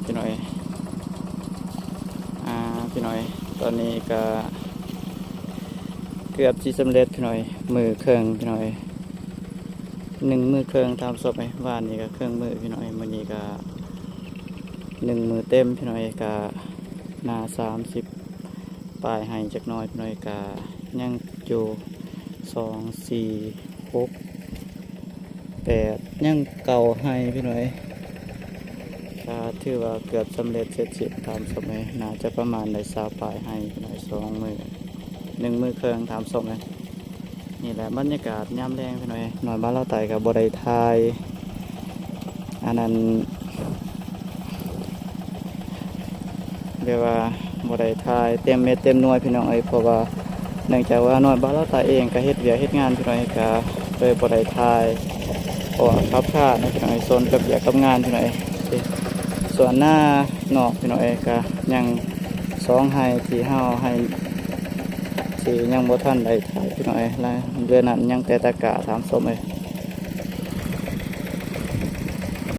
ພີ່ນ້ອງເອີຍ ອ່າ ພີ່ນ້ອງເອີຍ ຕອນນີ້ກະເກືອບຊິສຳເລັດພີ່ນ້ອງເອີຍ ມື້ເຄິ່ງພີ່ນ້ອງເອີຍ ໜຶ່ງມື້ເຄິ່ງ ທ່ານຜູ້ຊົມເອີຍ ວານນີ້ກະເຄິ່ງມື້ພີ່ນ້ອງເອີຍ ມື້ນີ້ກະໜຶ່ງມື້ເຕັມພີ່ນ້ອງເອີຍ ກະໜ້າສາມສິບປາຍໄຮ່ຈັກໜ້ອຍພີ່ນ້ອງເອີຍ ກະຍັງຢູ່ ສອງ ສີ່ ຫົກ ແປດ ຍັງເກົ້າໄຮ່ພີ່ນ້ອງເອີຍ ກະຖືວ່າເກືອບສຳເລັດເສັດສິ້ນ ທ່ານຜູ້ຊົມເອີຍ ໜ້າຈະປະມານໄດ້ຊາວປາຍໄຮ່ພີ່ນ້ອງເອີຍ ສອງມື້ ໜຶ່ງມື້ເຄິ່ງ ທ່ານຜູ້ຊົມເອີຍ ນີ້ແຫຼະບັນຍາກາດຍາມແລງພີ່ນ້ອງເອີຍ ນ້ອຍບ້ານລາວໃຕ້ກະບໍ່ໄດ້ຖ່າຍ ອັນນັ້ນ ແບບວ່າບໍ່ໄດ້ຖ່າຍເຕັມເມັດເຕັມໜ່ວຍພີ່ນ້ອງເອີຍ ເພາະວ່າເນື່ອງຈາກວ່ານ້ອຍບ້ານລາວໃຕ້ເອງກະເຮັດວຽກເຮັດງານພີ່ນ້ອງເອີຍ ກະເລີຍບໍ່ໄດ້ຖ່າຍ ເພາະວ່າຂັບຂ້າເນາະພີ່ນ້ອງເອີຍ ຊົນກັບວຽກກັບງານພີ່ນ້ອງເອີຍ ສ່ວນນານອກພີ່ນ້ອງເອີຍ ກະຍັງສອງໄຮ່ທີ່ເຮົາ ໄຮ່ທີ່ຍັງບໍ່ທັນໄດ້ຖ່າຍພີ່ນ້ອງເອີຍ ແລະເຫຼືອນັ້ນຍັງແຕ່ຕະກ້າ ທ່ານຜູ້ຊົມເອີຍ